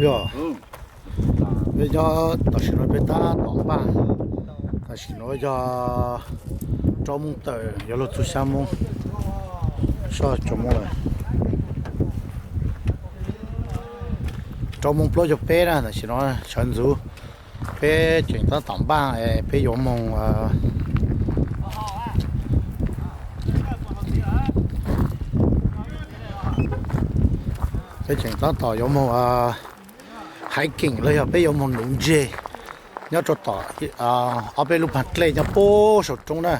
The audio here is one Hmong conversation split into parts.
Yog, peb nyob tam sim no peb tab tom npaj, tam sim no yog rau moos tawm yuav luag txug xya moos, soj tso moos lawm. Rau moos plaub caug peb na, tam sim no sawv ntxuv peb tseem tab tom npaj es peb yuav moog, peb tseem tab tom yuav moog hiking los yog peb yuav moog nuv ntseg nyob rau tom ob peb lub pag dlej nyob puag saum roob na.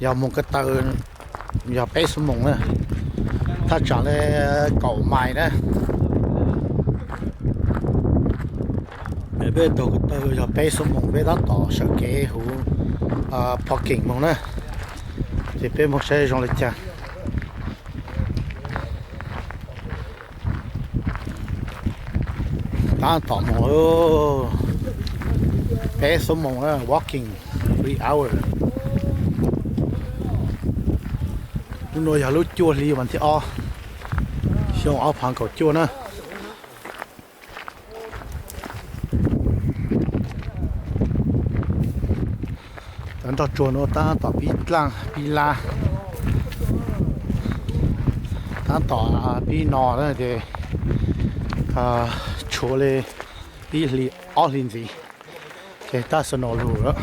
Yog moog ko taw yog peb xuab moos na, thaj tsam li kaum mais na. Peb taug ko taw yog peb xuab moos, peb tab tom sawv kev huv parking moog na, ces peb moog saib zoo li cas. Tab tom moog, peb xuab moos, walking three hour. Lub nuav yog lub cuaj hli vas thib ob, xyoo ob phav kaum cuaj na. Cov nroj tsuag nuav tab tom pib dlaaj pib lab, tab tom pib no na ces tshuav li ib hli ob hli ntxiv ces tab snow lug lawm.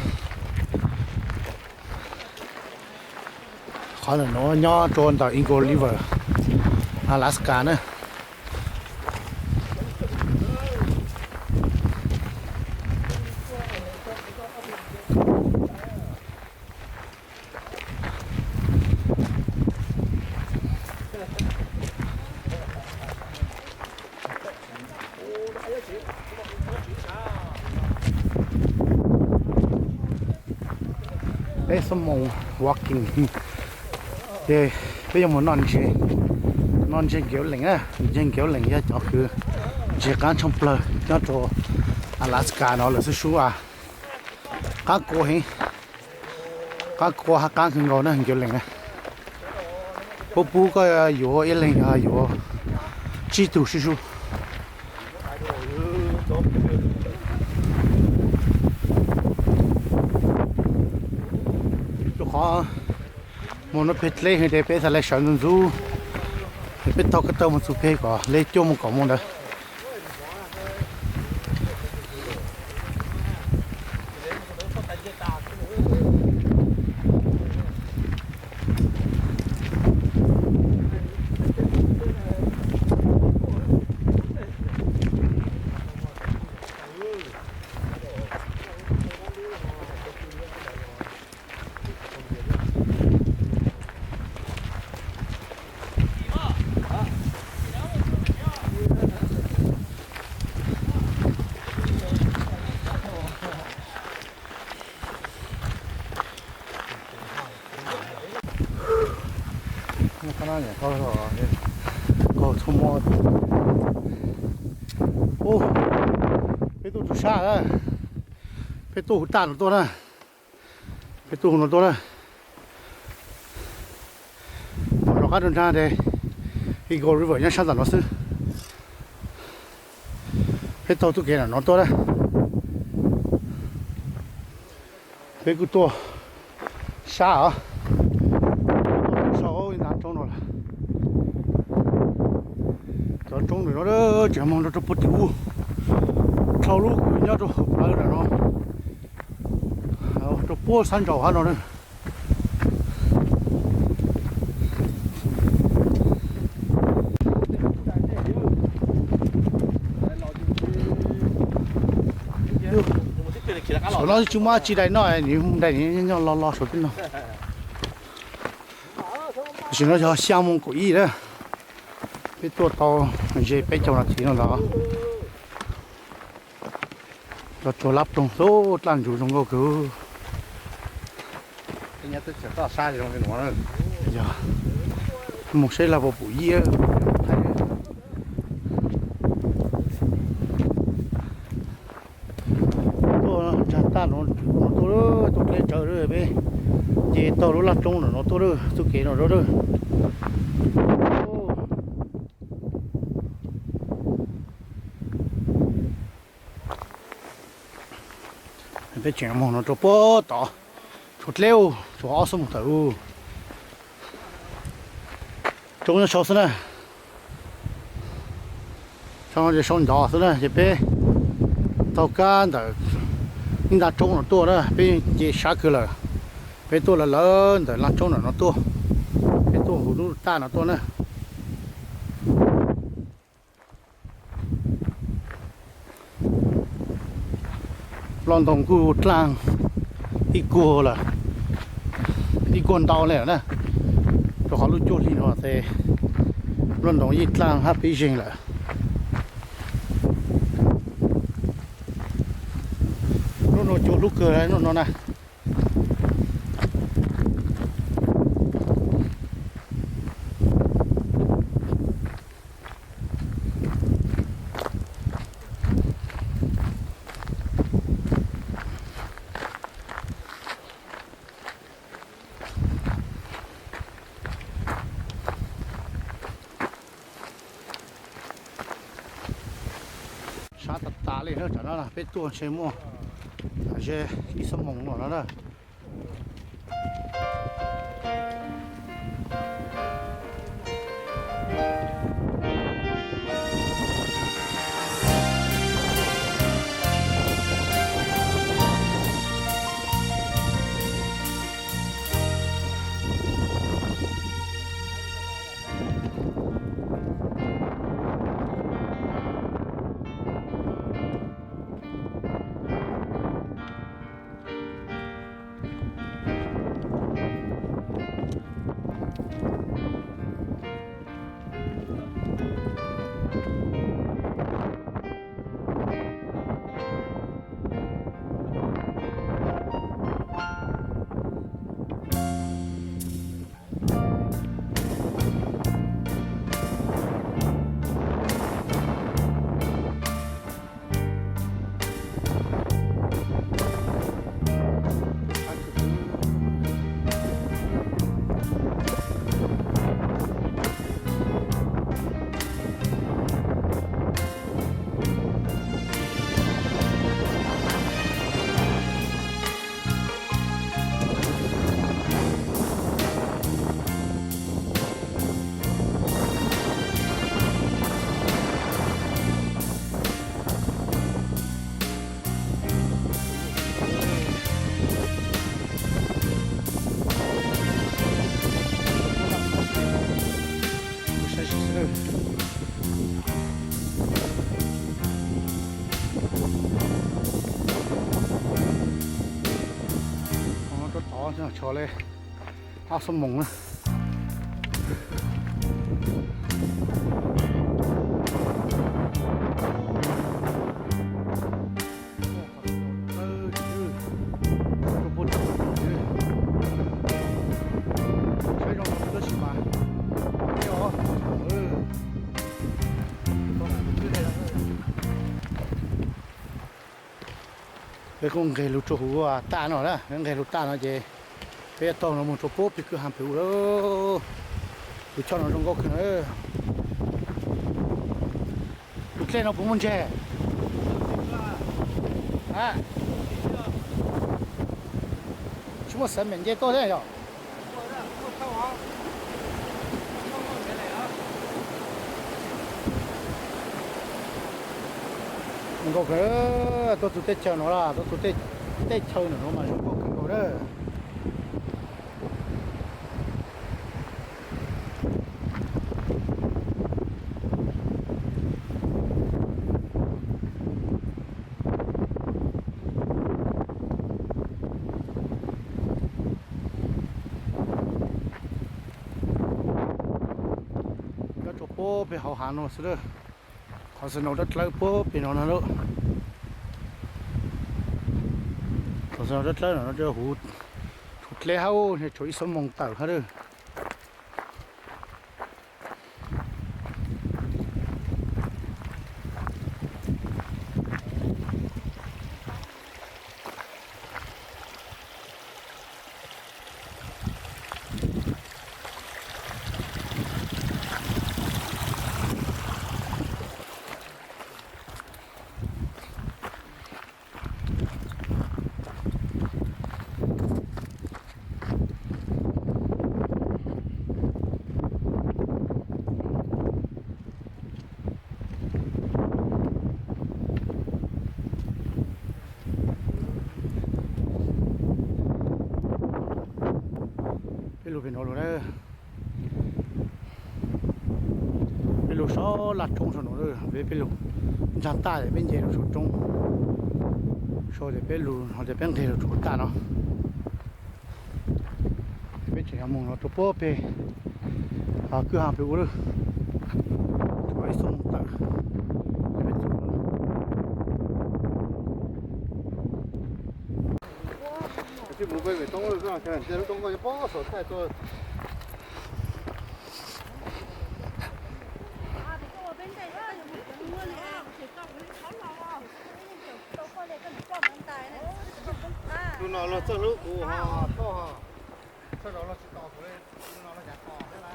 Qhov ntawm nuav nyob rua ntawm Eagle River, Alaska na. Peb xuab moos walking, ces peb yuav mus noj ntseg, noj ntseg nkev lees na. Ntseg nkev lees yog cov kws ntseg qaab tshooj plawg nyob rau Alaska no lawm xwb sub a. Qaab kua heev, qaab kua hab qaab kawg nkaus na nkev lees na. Puab pub koj yuav ib leeg yuav tsib tug sub sub. Rua qhov moog nuav peg dleb heev ces peb txhad le sawv ntxuv ntxuv, peb taug ko taw moog txug peg kom le cuaj moos kaum moos ntawd. Kaug txhua mo. Peb tuaj rua sab, peb tuaj huv taj no tuaj na, peb tuaj huv no tuaj na. Mus rov qab rua nraag ces Eagle River nyob sab tom no xwb. Peb taug txuj kev ntawm no tuaj na. Peb kuj tuaj sab os, tuaj sau ib ntav roob no lawm. Cov roob ntawm no tseem moog rau puag tim ub, dhau lub kws nyob rau hauv plawv ntawm no rau puag sab nraud hab no na. Saum no tsi muaj dlaim noj, nws dlaim nyob lo lo saum tej no. Tam sim no yog xya moos kaum ib na, peb tuaj tau ze peb caug nas this no ntag. Cov tsuag lab ploog xub dlaaj ntsuv zoo nkauj kawg. Yog, moog saib level pum ib. Tuaj nraag taj no tuaj, tuaj dleb tsawv peb nce taug lub laj roob ntawm no tuaj, txuj kev no rau. Peb tseem moog no rau puag tod, tshuav dleb, tshuav ob xuab moos tawm ub. Roob nyob sau xwb na. Sau ncov xwb na ces peb taug kab ntawm ib nta roob no tuaj na, peb nce sab kawg lawm. Peb tuaj lawv lawv ntawm laj roob ntawm no tuaj, peb tuaj huv lub taj no tuaj na. Loj ntoo kuj dlaaj ib kuag lawm, ib kuag ntau le lawm na, rau qhov lub cuaj hli no ces loj ntoo yeej dlaaj hab pib zeeg lawm. Lub no cua hlub kawg lub no na. Sab tas tas li na, tam no peb tuaj ntshe muaj ze ib xuab moos no na. Rau tod tshua le ob xuab moos na. Peb kuj nqeg lug rua huv taj no na, peb nqeg lug taj no ces peb yuav taug no moog rua puag peg kwj ha pem u lawm. Tus choj no zoo nkauj kawg na. Tus dlej no puas muaj ntseg? Tsis muaj xav mem nce tuaj thiab yog? Zoo nkauj kawg, tuaj txug teb chaws no, tuaj txug teb chaws no mas zoo nkauj kawg nkaus na. Nyob rua puag peg hauv hav no xwb lawm. Qhov snow dawb dlawb puag peg no na lawm. Qhov snow dawb dlawb no huv, tshuav dleb hab, tshuav ib xuab moos tawm hab lawm. Sab laj roob saum no, peb peb lug ntsaag taj es peb nce rau saum roob, sau ces peb lug no ces peb nqeg rau tsuav taj no. Peb tseem yuav moog no rau puag peg kwj ha peb ua lawm, tsuav ib xuab moos tawm. Tus no los txog hlub kuv ho, koj ho, txog no los tsis tos kuv li, tus no los yav tos thiab na.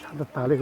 Sab tag tag li.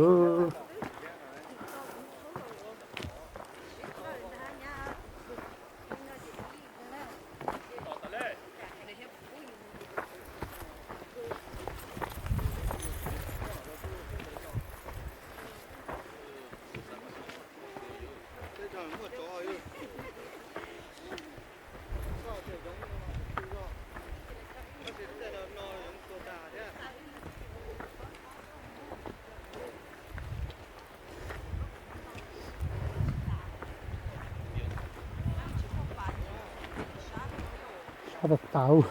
Sab tag tag.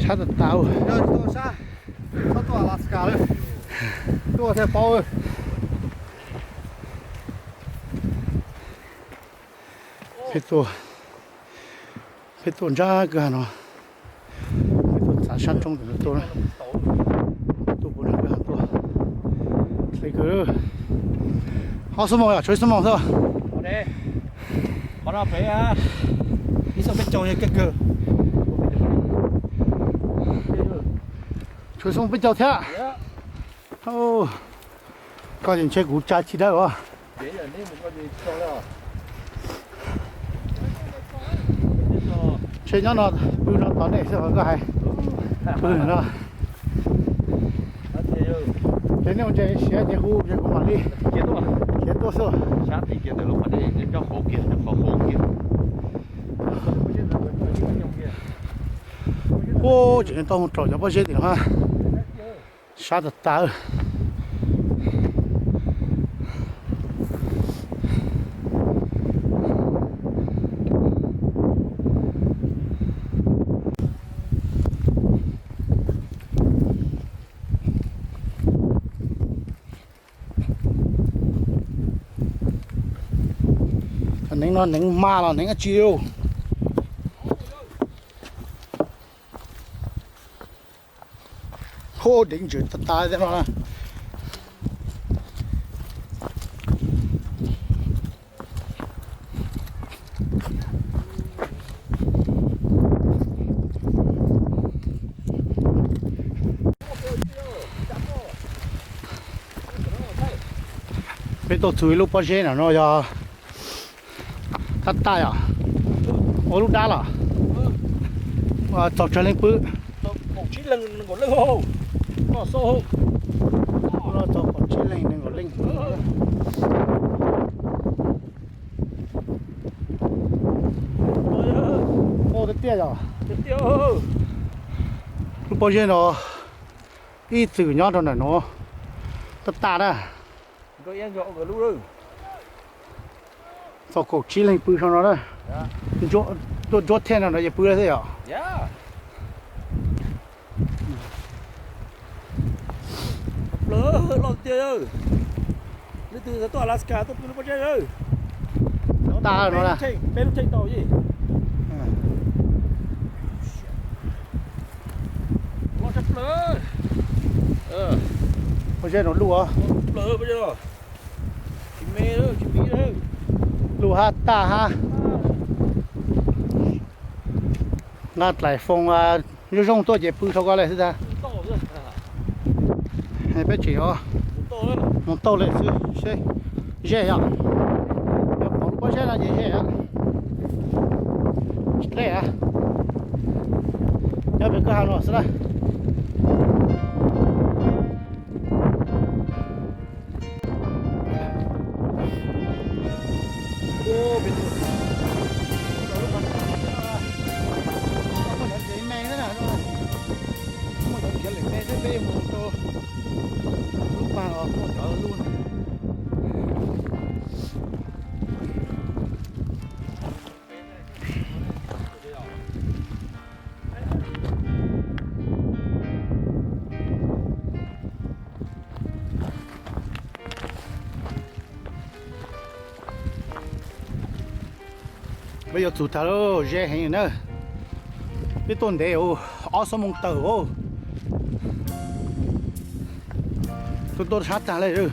Sab tag tag. Txhob tuaj Alaska lawm, tuaj thiaj paub. Peb tuaj, peb tuaj ntsab kwj ha no, peb tuaj txav sab roob ntawm no tuaj, tuaj puag nram kwj ha tuaj. Dlhau kawg. Ob xuab moos yom, tshuav ib xuab moos xwb. Qhov no pem ib xuab peb caug yog kawg kawg. Tshuav xuab moos peb caug thiab. Koj ces ntshe kuv tsa tsis dawb os. Ntshe nyob no, pw no tos nej xwb os koj hais. Pw no. Ces nej ua ntses siav ces hu ces kuv mam li khiav tuaj xwb. Ua tseem tau mus raum cov pob zeb tim no. Sab tag tag. Cov neev no neev hma los neev dab tsi? Hov, deev ntsws tas tas li no na. Peb tuaj txug ib lub pob zeb no yog tab taj yom. Ua lub dab los? Txaus tsawg leej pw? Txaus kaum tsib leeg nees nkaum leej. Tiag tiag yog lub pob zeb no ib txwm nyob rau ntawm no tab taj na. Txaus kaum tsib leeg pw sau no na. Tuaj ntsuab thej no no ces pw xwb yom. Loj tiag. Leej twg tuaj Alaska tuaj pw lub pob zeb. Tab taj no na. Peb lub cheej tau. Loj tshaj plaws. Pob zeb no luj os. Tsis me, tsis me. Luj hab taj hab. Nqa dlaim foos zoo zoo tuaj ces pw dhau ko lawm xwb tag. Peb tseem mus tauj lawm xwb seb ze yom. Yog pom lub pob zeb no ces ze yom. Tsis dlej a. Nyob pem kwj ha no xwb na. Muaj cov ntiav me xwb na, muaj cov ntiav lawm me xwb, peb yuav mus rau lub pag os, muaj cov lub no. Peb yuav txug tag lawm, ze heev na. Peb tuaj ntev, ob xuab moos tawm os. Tuaj tuaj sab tag lawm.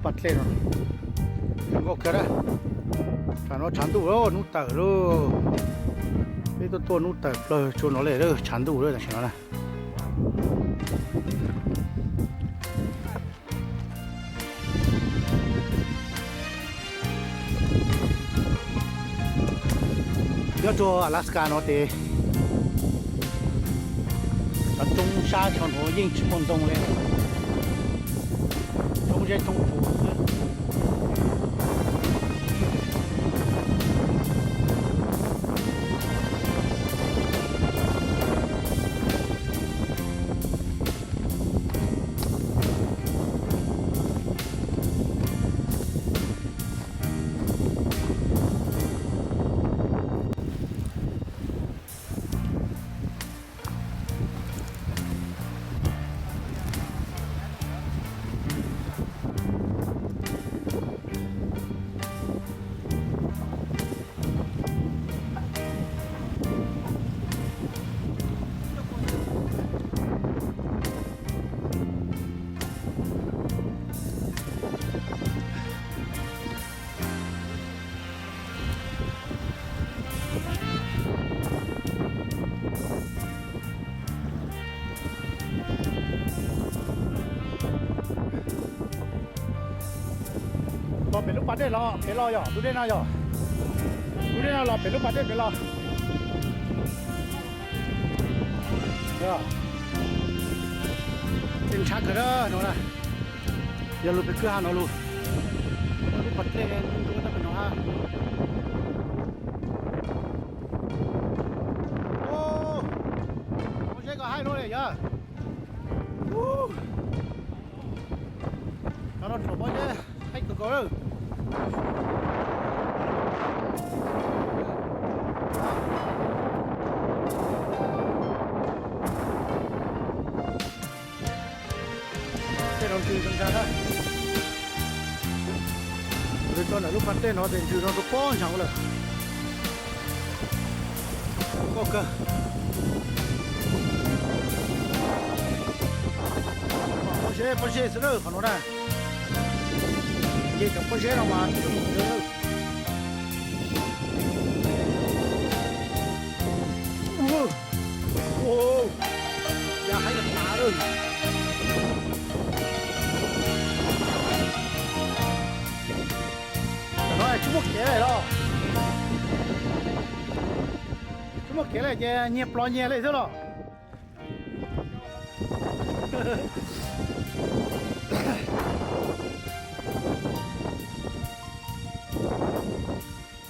Pas dlej no zoo nkauj kawg na. Tam no tshav ntuj lawm, hnub tawm lawm. Peb tuaj tuaj hnub tawm plaws tsuas no lawm, tshav ntuj lawm tam sim no na. Nyob rau Alaska no ces cov roob sab tshaj nuav yeej tsis muaj ntoo li, roob zeb roob tsuas xwb. Los pem lub pas dej los pem los yog tus dej no yog, tus dej no los pem lub pas dej pem los. Dej ntshav kawg no na. Yog lug pem kwj ha no lug, lub pas dej ntsuab tab pem no hab. Pob zeb koj haib luaj li yog. Cov no tsuam pob zeb haib kawg nkaus lawm. Tej no ntsws zoo ntag na. Lawv tso ntawm lub pas dej no ces ntsws no rau pob ntshav lawm. Nkauj kawg. Pob zeb, pob zeb xwb na qhov no na. Ces cov pob zeb no mas ya haib tas lawm. Tam no tsis muaj kev lawm los? Tsis muaj kev lawm ces nyiag plos nyiag li xwb los?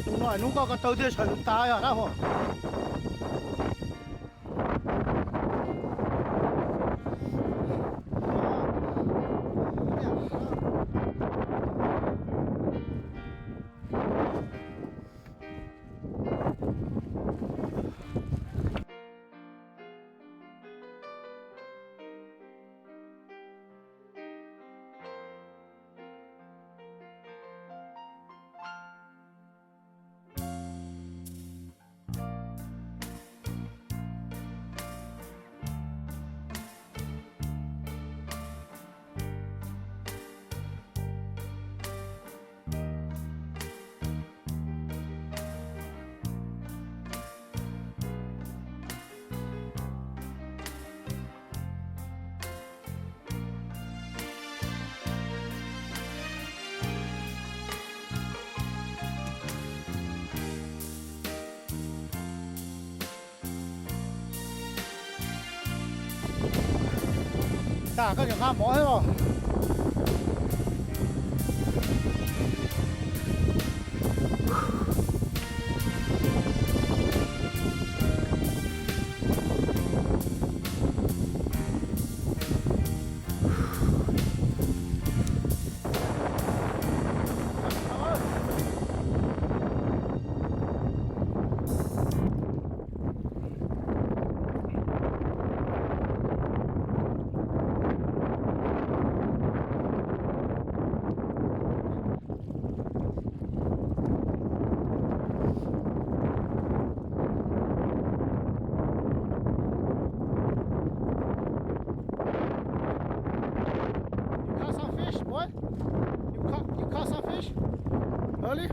Tus no hnub koj ko taw thiaj sawv tas yog dab hua. Koj nqa mov thiab los? You caught some fish, boy? You caught, you caught some fish? Early?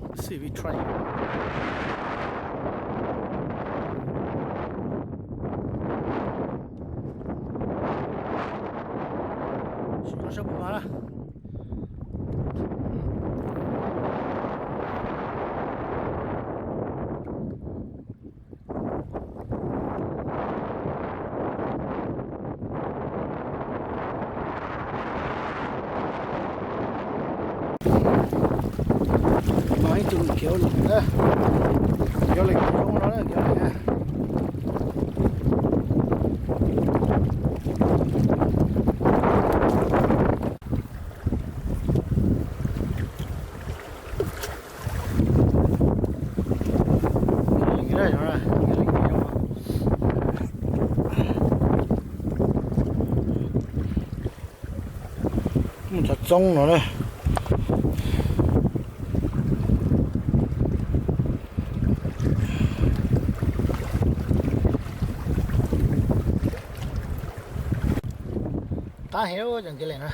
Let's see if we try. Sim no saib puas mag na. Mas ib tug khiav, khiav lees zoo no, khiav lees. Mus cov txoob no na. Qab heev cov nkiav lees na.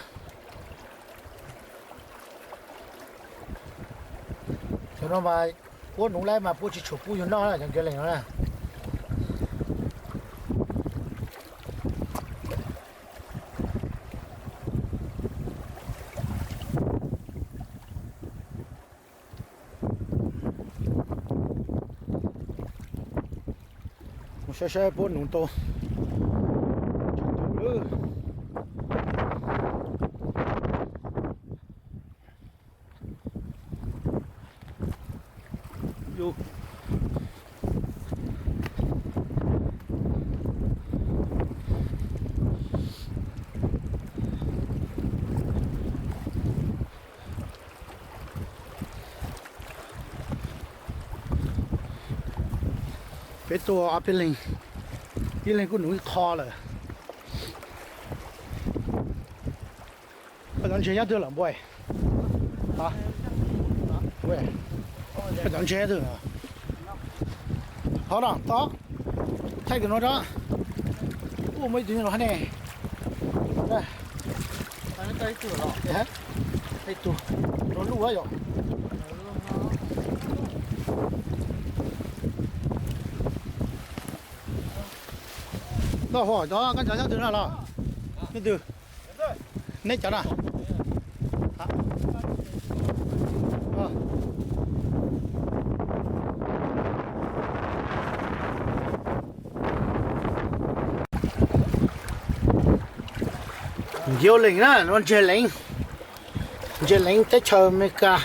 Cov no mas puab nuv lawm mas puab tsis tshua pub yus noj na cov nkiav lees no na. Mus saib saib puab nuv tau. Peb tuaj ob peb leeg, ib leeg kuj nuv ib qho lawm. Koj cov ntses nyob twg lawm npua? Koj cov ntses nyob twg? Ho no, thaij tus no rau. Ua muaj ib tug nyob no hab ne. Ib tug, no luj yom. Koj hu cov, koj cov nyob twg no los? Nyob twg? Neb cov na. Nkiav lees na, no ntses lees, ntses lees teb chaws Amelikas.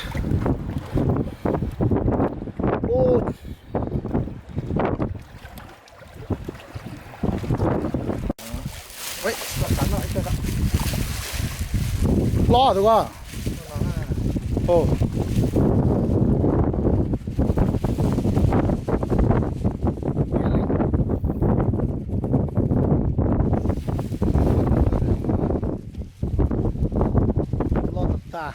Hlob tus ko. Loj tag tag.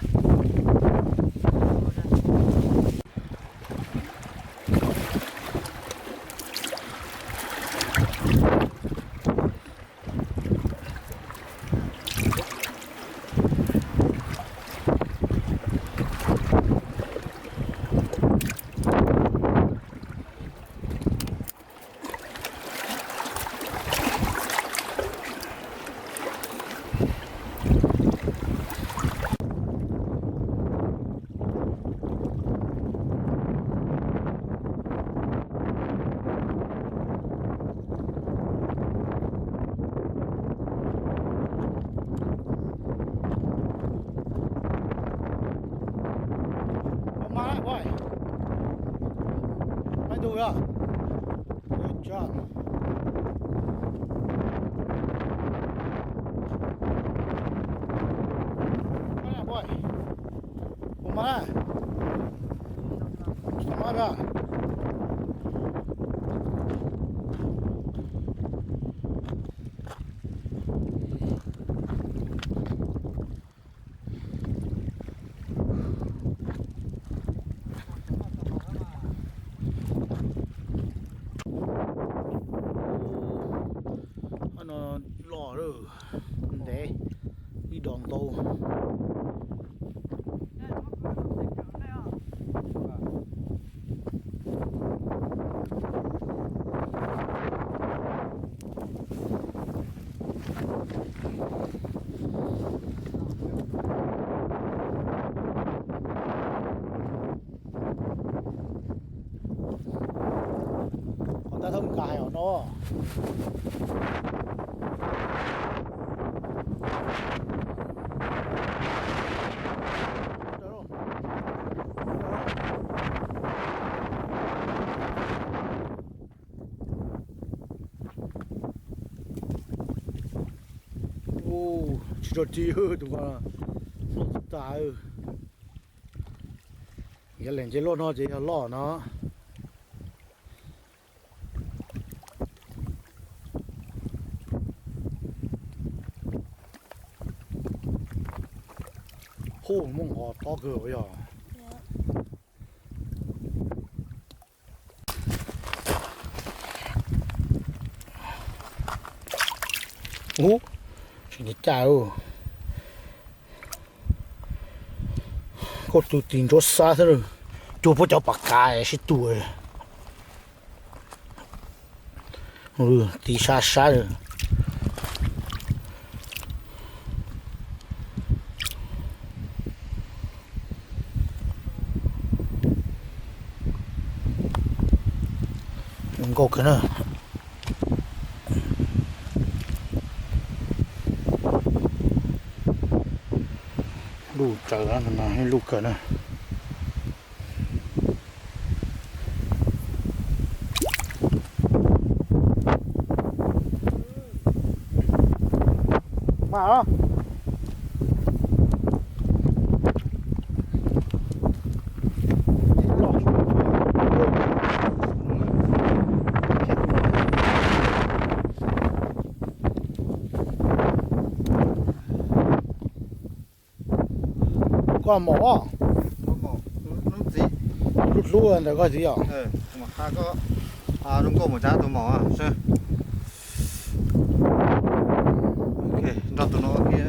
No loj lawm, ntev ib dos ntau. Qhov tab thawj nkas hais os no. Tsis tso ri tus ko, loj tsis tas. Yog leej nce luaj no ces yog loj no. Hu muaj nqos tob kawg yog. Ub, tsis ncaj ncaj. Koj tus tis ntsuab xab xwb, cuag puab cov pas kav sib tug. Tis sab sab. Zoo nkauj kawg na. Luj tsawv, luj kawg na. Koj maum os. Hlub hlub ntawm koj txiv os.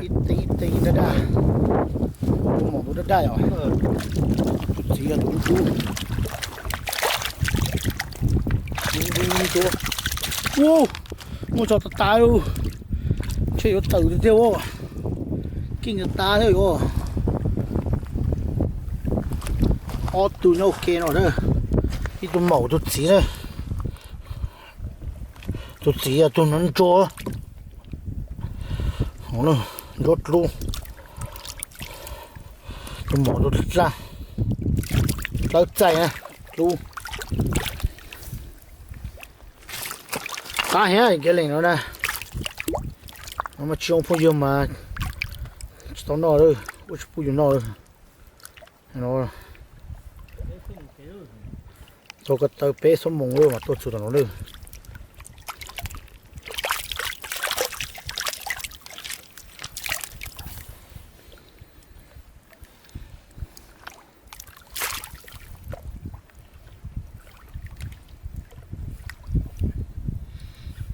Ib teev ib teev daj daj. Tus maum tus daj daj os. Tus txiv yog tus hlub hlub. Ub, muaj tso tas tas, ntshe yuav tawm tiag tiag. Keej tas tas thiab yuav. Ob tug nyob ua ke no na. Ib tug maum tus txiv na. Tus txiv yog tus no ntsuab, ntsuab dlub. Tus maum tus dlab, dlawb txaij na, dlub. Qab heev kev leem no na. Mas tsis zoo phooj ywg mas tsis tau noj lawm, ua tsis pub yus noj lawm. Tau ko taw peb xuab moos lawm mas tuaj txug tom no lawm.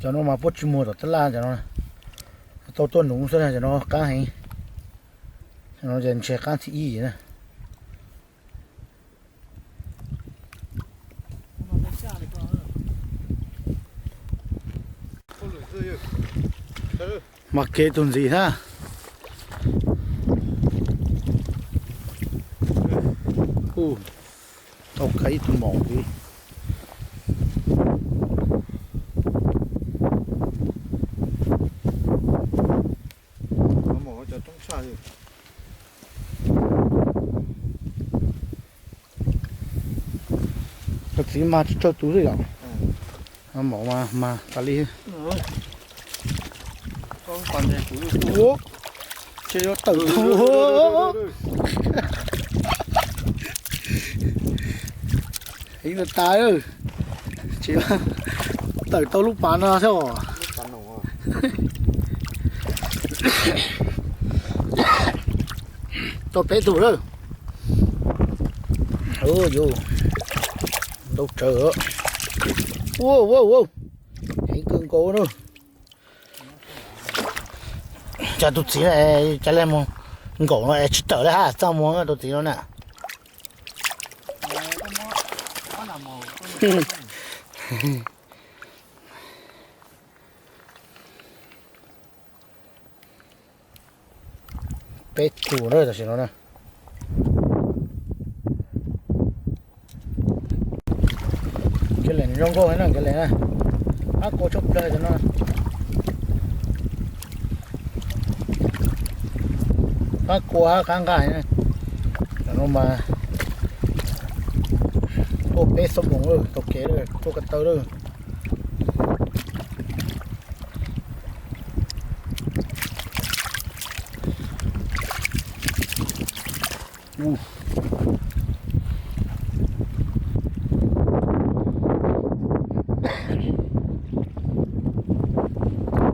Cov no mas puab tsis muag tom tab laj cov no, tau tuaj nuv xwb na, cov no qab heev. Cov no ces ntshe qab thib ib na. Mas kev tus ntxiv na. Tau kav ib tug maum ntxiv. Cov txiv mas tsis tsawg tus xwb yom. Maum mas mas tas li. Ua, ntshe yuav tawm tus. Heev tas tas, tsis tawm tau lub pas no xwb os. Tau peb tug lawm. Ntau tsawv. Ua ua ua, heev kawg nkaus na. Cas tus txiv no cas li mus nkaum no es tsis tawm li hab txaj muag tus txiv no na. Peb tug na tam sim no na. Nkawd lees zoo nkauj na, nkawd lees na. Qab kua tshaj plaws cov no. Qab kua qab nqaij. Cov no mas tuaj peb xuab moos lawm, taug kev lawm, tuaj ko taw lawm.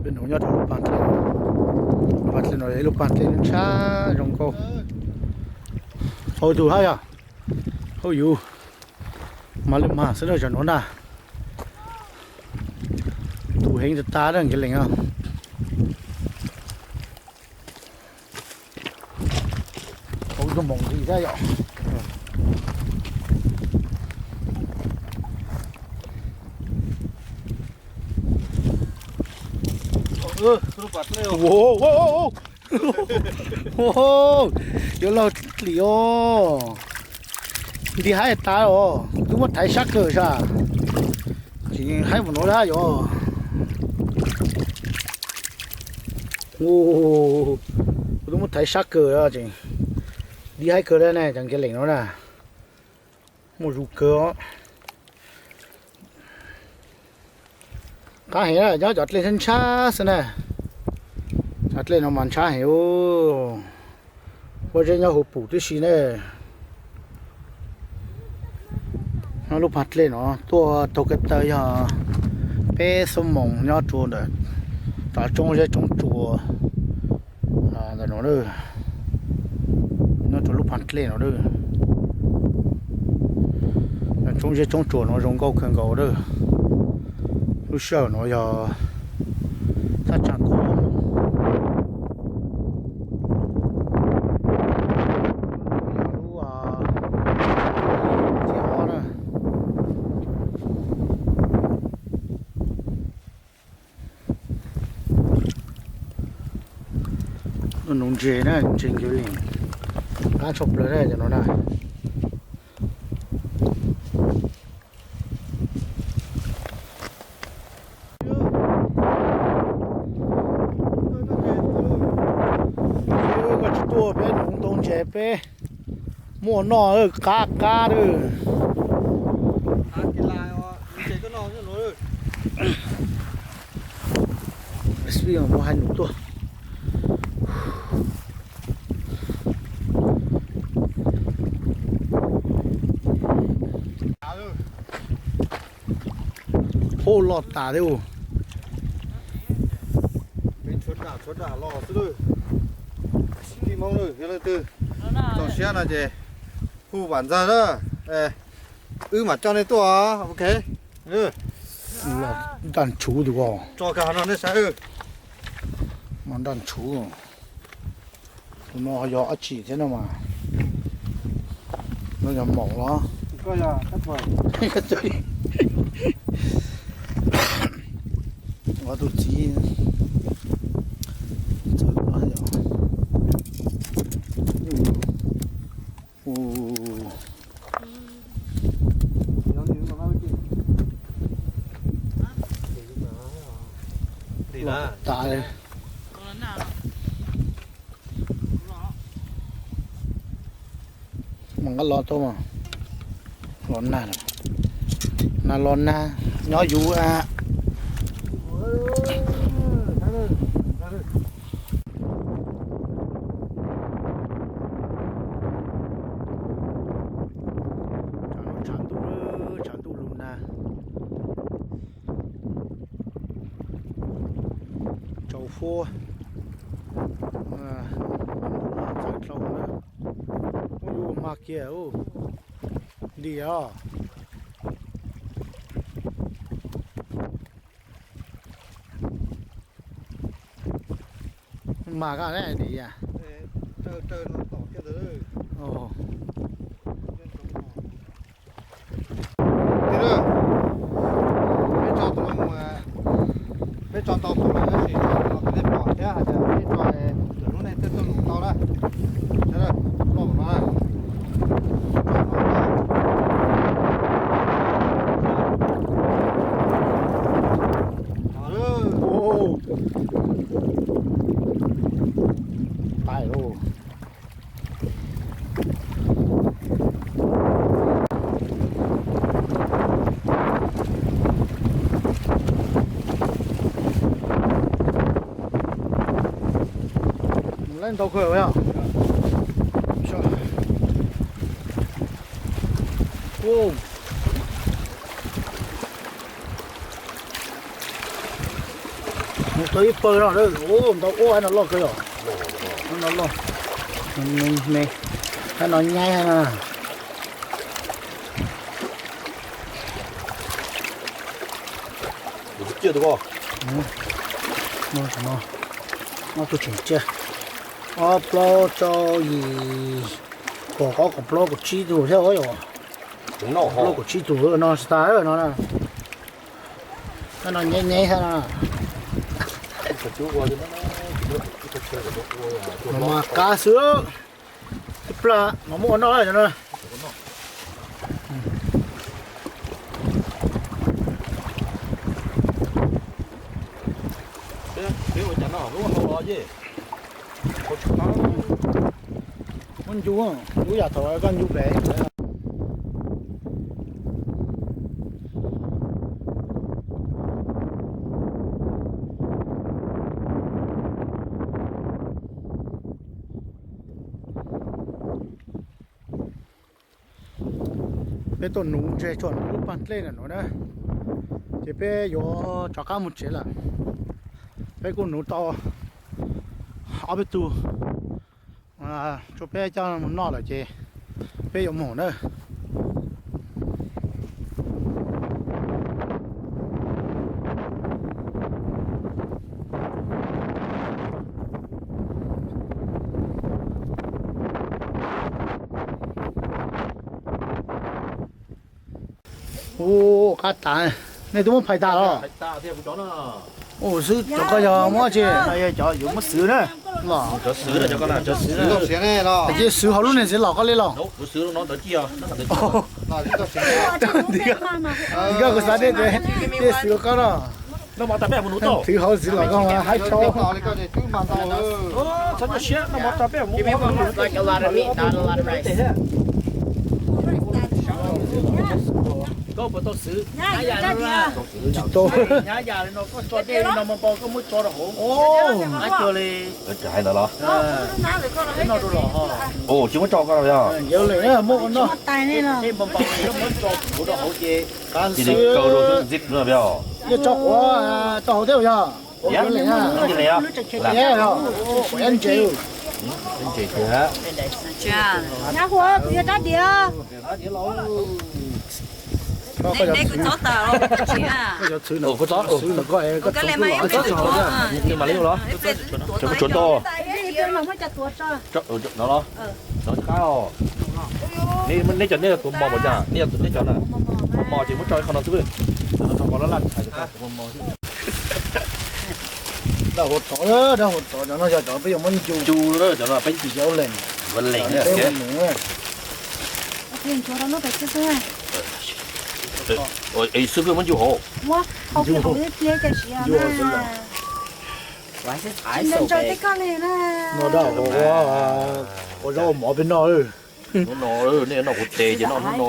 Peb nuv nyob rau lub paag dlej, lub paag dlej no, lub paag dlej ntshab zoo nkauj. Hauv tus hab yog, hauv yus, mas lwj mag xwb na, cov nuav na. Tus heev tas tas na, nkawd lees os. Hauv tus moos ntxiv sab yom. Yuav luag dlim os. Nti haib tas os, kuv twb muab thaiv sab kawg sas. Tsis haib mus nuav lawm yom. Kuv twb muab thaiv sab kawg, nti haib kawg lawm ne, cov nkawd lees no na. Muaj zug kawg os. Qab heev na, nyob cov dlej ntshab ntshab xwb na. Cov dlej no mas ntshab heev. Pob zeb nyob huv pum tib si ne. Nyob lub paag dlej no tuaj taug kev taw yog peb xuab moos nyob rua ntawm cov tsoob zeb tsoob tsua ntawm no, nyob rua lub paag dlej no. Tsoob zeb tsoob tsua no zoo nkauj kawg nkaus lawm. Lub sij hawm no yog thaj tsam kaum ob moos. Lub, a, nuv ntses na, ntses nkawd lees qab tshaj plaws na cov no na. Koj tsis tuaj peb nuv ntoo ntses peb muaj noj qab qab lawm. Muab hais num tuaj. Ub, loj tas thiab. Peb tshuav dam tshuav dam los xwb lawm. Sib Hmoob lawm, yog leej twg txaus siab no ces hu Vam Ntxawg na, wb mam coj nej tuaj. Ok. Nraj ntshuv tus ko. Tso kag no nej saib. Nraj ntshuv. Tus no yog dab tsi thiab no mas? No yog maum los? Tus txiv. Tas. Mas nqa los tau mas. Los nag, nag los nag, nyob yus a. Tshav ntuj, Ua, txawv dhau na. Ua yus mag kiag, nti os. Mag koj ne, nti os. Peb tso tau tus lawm tab sis tso tus no kom nej pom thiab hais tias peb tso lwm hnub nej thiaj tuaj lus tau na. Loj no na. Tais lauj. Mus laib ntau kawg yom. Mus tau ib pawg no, ntau ua no loj kawg yom. No loj, me me, hab no nyaib hab na. Ob tug tseem tsiaj, ob plaub tsau yim, kaum ob kaum plaub kaum tsib tug thiab yom. Plaub kaum tsib tug no tsis tas no na. No nyaib nyaib hab no. Mas qab xwb. Ib plag mas muab ua noj no. Muab ncu, ncu yam thaum koj ncu pem. Peb tuaj nuv ntses tsuam nuv lub pag dlej ntawm nuav na, ces peb yuav rov qab mus tsev lawm. Peb kuj nuv tau ob peb tug, tsuas peb coj mus noj lawm ces peb yuav mus na. Ua qab tas, nej twb muab phais tas los? Ua xwb, cov koj yog muab tsi? Cov yuav muab xwb na. Cia xwb hauv lub niag ntxiv los koj li los. Nkauj kuv xav tias cia xwb koj no. Twv hauv ntxiv los koj mas haib tshaj. Koj puas tau xwb? Tsis tau. Hnyav yam li no koj tso dej li no mas npau koj muab tso rau hauv. Ab cuag li. Hais ntawd los? Noj rau los ho. Tsis muab tso koj los yog? Yog li muab ua noj. Dej npau npau koj muab tso kuv rau hauv ces. Cia li kaw rau xwb ntxiv no yog. Yeej tso quav rau hauv thiab yog? Ntses. Kuv yog rab diav. Neb kuv txhob tas los tsis a. Kuv txhob xwb ntawm koj, koj txhob kuj los tsis txhob. Nws mam li los. Tsuav ntau. No los. No qab os. Neb cov nej tuav mos npaum cas? Nej cov mos ces muab tso qhov no xwb. Cov no tso mos laj laj. Dab huv tod, dab huv tod, cov no yog cov peb yuav muab ncu. Ncu cov no peb ncu. Yauv lees. Peb mus nug. Xwb peb muab ncu hauv. No dab huv, ua zaub ua mov peb noj. Hnub no nej noj kuv tes ces noj hnub no.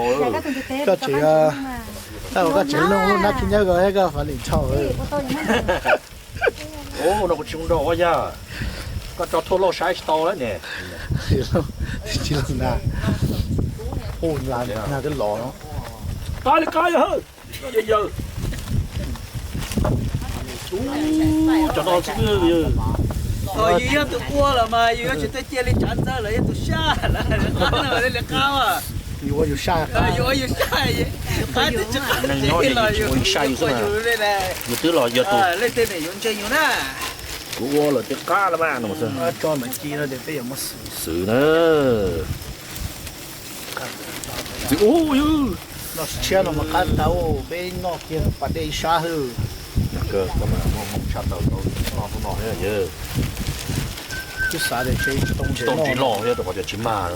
Koj tsev, koj tsev lub nab khib nyob ko thiab koj fam lim tshau. Ua no kuv tsis ua nrog ua yag. Koj tso thuaj lauj saib tsis tau lawm ne. Tsis los na. Ua na twb los no. Qab li qab yog. Yawg, Ub, cov no xwb yog. Yus yog tus ua los mas yus yuav tsis tuaj cia li tsav ntxawg los yog tus saj lawm, li qab. Yus ua yus saj, yus ua yus saj, qab twb tsis qab, neeg nyob ces yus ua yus saj yus xwb na. Yus twb los yog tus leej twg niam yus ntseeg yus na. Kuv ua lawm twb qab lawm mas no. Tso ntawm ci no ces peb yuav muab xwb na. Txiv ub yog. Noj tshiab no mas qab tau, peb noj kiag pas dej ib sab xwb. Kawg, koj mas muaj hmoo tshaj tawm tau noj hnub no thiab yawg. Twb xav tias tsis tau ntses los thiab rau qhov tias tsis mag.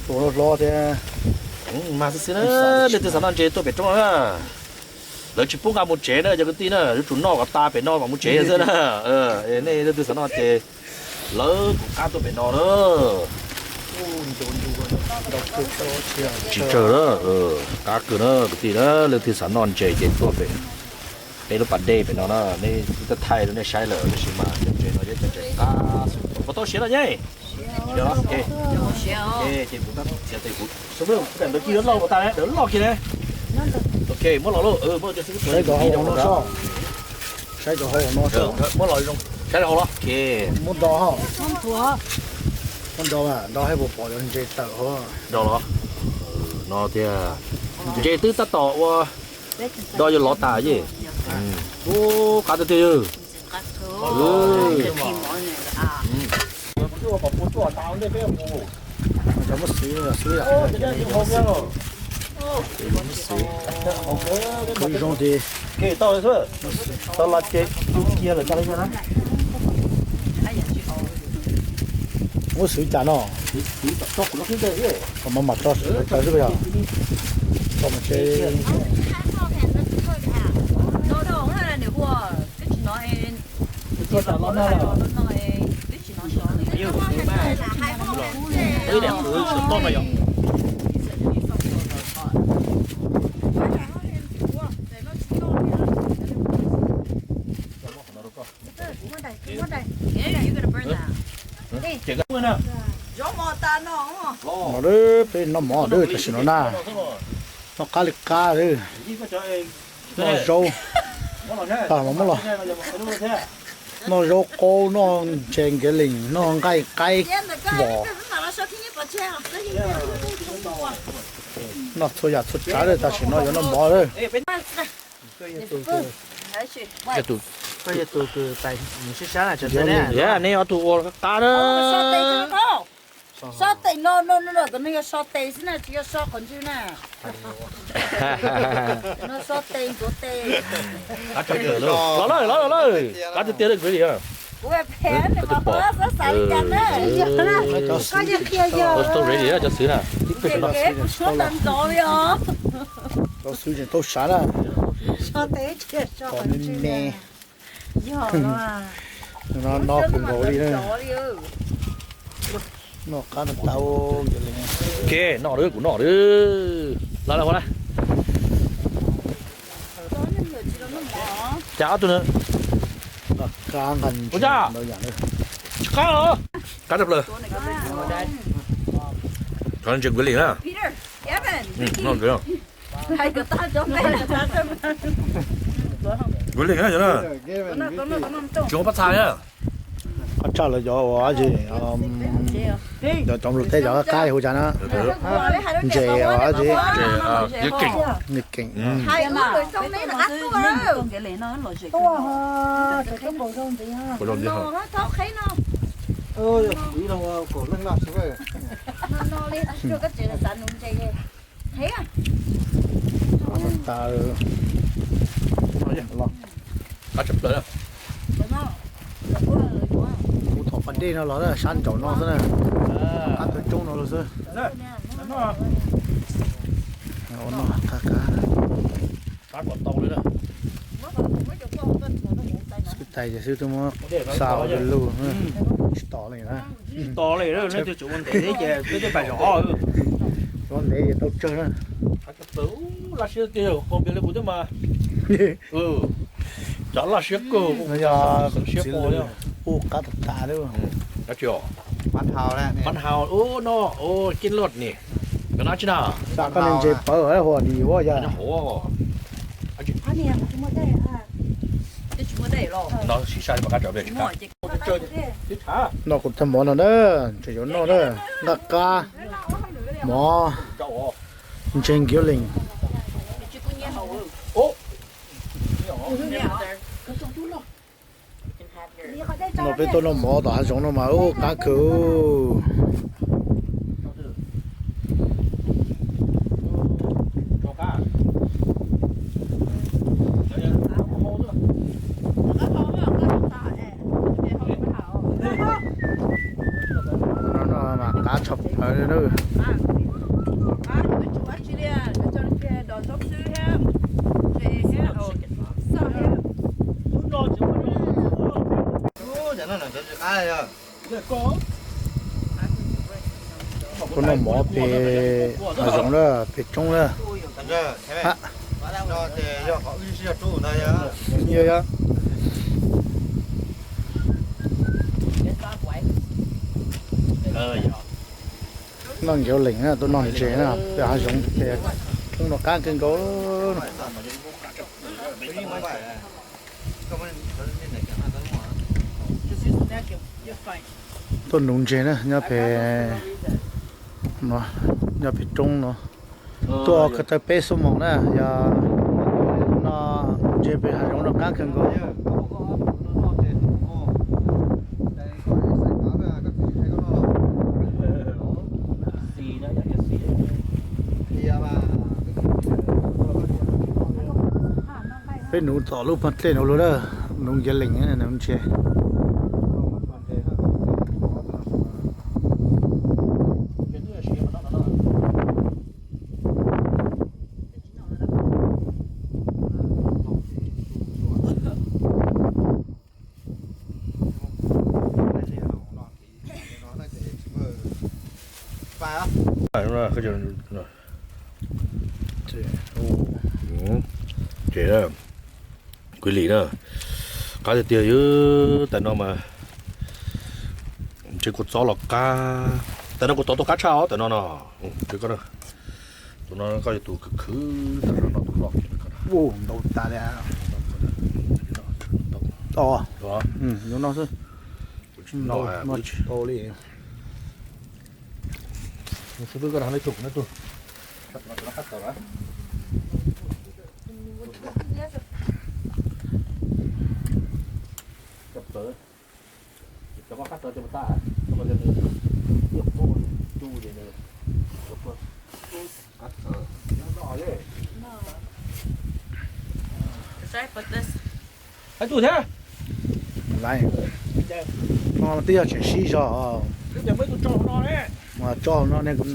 Tus hlob hlob thiab. Mag xwb xwb na, leej twg xav noj ntses tuaj pem roob na. Lawv tsis pub nqa mus tsev na cov kwv tij na, yuav tsum noj kom tas pem no kom mus tsev xwb na. Nej leej twg xav noj ces lawv kuv qab tuaj pem no na. Tsis tsawg na, qab kawg na kwv tij na, leej twg xav noj ntses ces tuaj pem peb lub pas dej pem no na, nej twb thaij rau nej saib lawm tab sis mas cov ntses no yog cov ntses qab, puas tau siav no nyeb? Ces kuv tab siav tes kuv ntawd kis loj tas dawm loj kiag na. Ok, muab los lauj, muab cov xib no, saib cov hau no, saib cov hau no, muab los zoo, saib hau los, muab do, muab do, do saib puas pom cov ntses tawm hauv. Do los, no tiag, ntses twb tab tom ua, do yuav lov tas yej. Ub, qab tiag tiag. Cov muab xwb, xwb, xwb zoo ces tau los ces tu kiag lawm tag li na. Muab xwb cas no? Mas mam tso xwb yog. Tso mas tse. Peb noj mov tam sim no na, noj qab li qab, noj zaub, muab los, noj zaub qaub, noj ntses nkiav lees, noj nqaij qaib vom, noj txhua yam txhua tsav lawm, tam sim no yuav noj mov lawm. Yog nej ob tug ua qab na. Sob tes no, no, no, no, cov no yog so tes xwb na, tsis yog so qhov ntswg na. No so tes, ntuav tes. Los lawm, los lawm, los lawm. Qab tiag tiag li. Kuv phem, xav xav li cas na. Koj yog qhia yog. Tau ready cov xwb na. Ces kev kuv suab tag nrho li os. Cov xwb tseem tau sav na. So tes, so qhov ntswg me. Yog no, no kawg nkaus li na. Noj qab tau. Ok, noj lawm, kuv noj lawm. Los, los, los. Cas ob tug na. Qab nqaij ntawd yam na. Tsis qab los. Qab tshaj plaws. Qhov ntses nkiav lees na. Nkiav lees na, tsis muaj pab txha na. Qab tshaj lawm cov uas dab tsi, cov, cov nplog teb cov qab hu cas na. Ntses uas dab tsi. Nyiaj keem. Qab tshaj plaws. Kuv thaum pas dej no los sab nraum no xwb na. Qab tawg roob no los xwb. Qab kom tau li na. Xwb tais ces xwb twb muab xa ua lug, tsis tom li na. Tsis tom li na, nej twb tsis ua ntev ces twb tej pais zaum ob. Ua ntev ces tau tsawg na. Laj siab tiag, qau npias li kuv thiab mas. Cov laj siab kawg, no yog siab txiv lws ua qab tas tas li. Pab hau ub no, ua kij loj ni. Koj nab tsi na? Xav koj li ntses pawv hua dim ua yog. Twb tsis muaj dej. No sib sab li mas qab tso pem. Noj kuv tag mov no na, tseem yuav noj na, nqaj qab, mov, ntseg nkiav lees. No peb tuaj noj mov tom hav zoov no mas ub qab kawg. No mas qab tshaj plaws li na. Tuaj noj mov pem hav zoov na, pem roob na. Yog, yog. Noj nkiav lees na, tuaj noj ntses na, pem hav zoov, pem roob no qab kawg nkaus. Tuaj nuv ntses na, nyob pem, nyob pem roob no. Tuaj ko taw peb xuab moos na, yog no ntses pem hav zoov no qab kawg nkaus. Peb nuv tom lub pag dlej no lawm, nuv nkiav lees, nuv ntses. Ces na, kuv lim na, qab tiag tiag, tam no mas ntshe kua txob los qab, tam no kua txob tuaj qab tshaj os tam no no. Tus no koj yog tus khwv khwv tam no tus loj kiag no. Ntau tas li. Ntau, ntau xwb. Ntau li. Xib fwb koj nrog neb tug, neb tug. Hais tus thiab. Laiv, no twb yog tseem sib zog. Tso no ne. Qab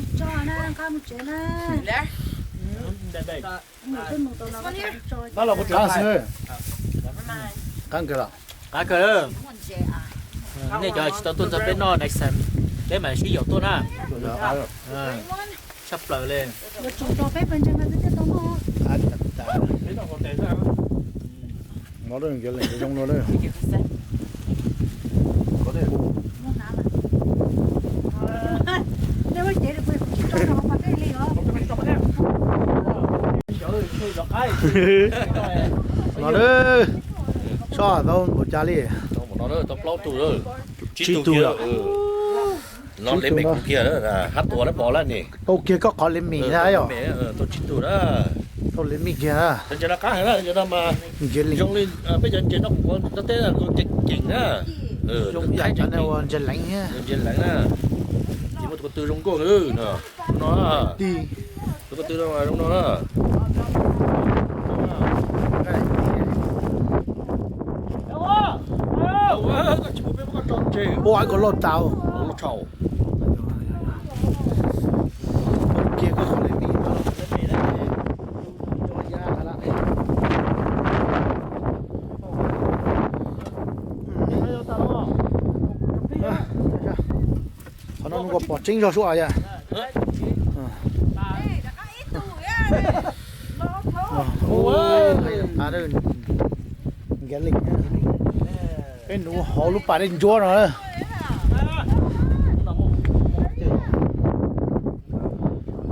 xwb. Qab kawg los? Qab kawg. Nej cov tsis tau tuaj nrog peb noj next time, peb mam sib yaum tuaj na. Tshaj plaws li. Mov nkiav lees zoo no na. No na, soj tau npaum cas li? Tsib tug. No le me kuv kiag, hab tuas lawm pom lawm ne. Tau kiag koj qhov le me na yom. Tau tsib tug na. Tau le me kiag. Ntses no qab heev na, ntses no mas zoo li peb cov ntses no kuv nyob teb no kuv ceev ceev na. Ntses leev, ntses leev na. Ces muaj tus ko tw zoo nkauj no. Tus ko tw no zoo no na. Ua, koj loj tas. Kiag koj qhov le me no. Qhov no nws ua pom tseeb zog sua yom. Nkiav lees, peb nuv hauv lub pas dej ntsuab no.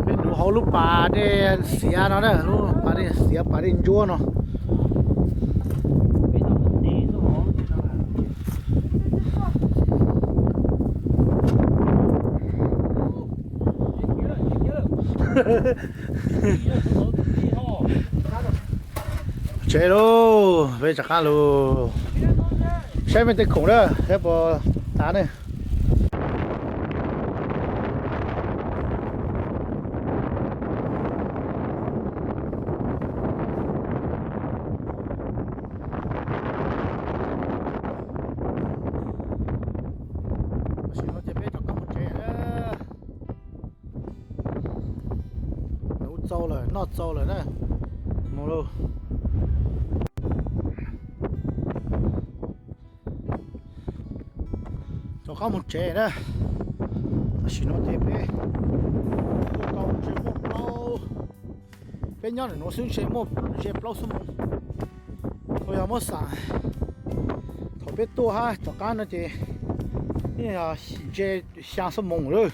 Peb nuv hauv lub pas dej xiav no na, lub pas dej xiav pas dej ntsuab no. Tsev lauj, peb rov qab lauj. Saib mej tej khoom na, saib puas tav ne. Tam sim no ces peb rov qab mus tsev na. Hnub txaus lawm, noj txaus lawm na. Mus lauj. Rov qab mus tsev na. Tam sim no ces peb tuaj tau ntshe muaj plaub, peb nyob ntawm no xwb ntshe muaj ntshe plaub xuab moos uas yog muab xam. Thaum peb tuaj hab tom qab no ces yeej yog ntshe xya xuab moos lawm.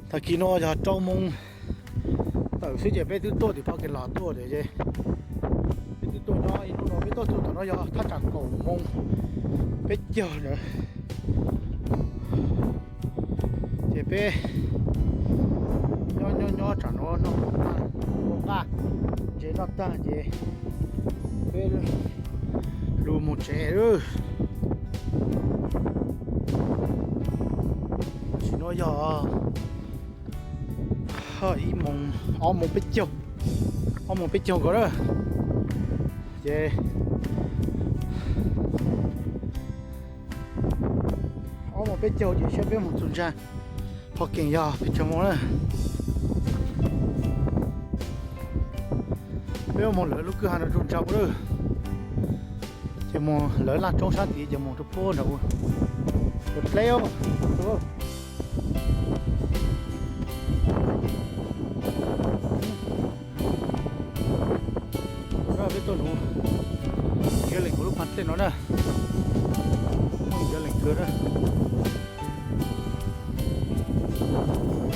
Tag kis no yog rau moos tawm xwb ces peb twb tuaj tim pog kev los tuaj ces peb twb tuaj nyob ib hnub no, peb tuaj txog tom no yog thaj tsam kaum moos peb caug ntawd. Ces peb nyob nyob nyob tsam no noj nqaj, ntses noj tag ces peb lug mus tsev lawm. Tam sim no yog ib moos, ob moos peb caug, ob moos peb caug nkaus na. Ces ob moos peb caug ces saib peb mus txug ntsa, qhov keem yog pes tsawg moos na. Peb mus lawv lub kwj ha no rau ntsa ua lawm, ces mus lawv laj roob sab tid ces mus rau puag nram ua dleb. Peb tuaj nuv nkiav lees kuv lub pas dlej no na, muaj nkiav lees kawg na.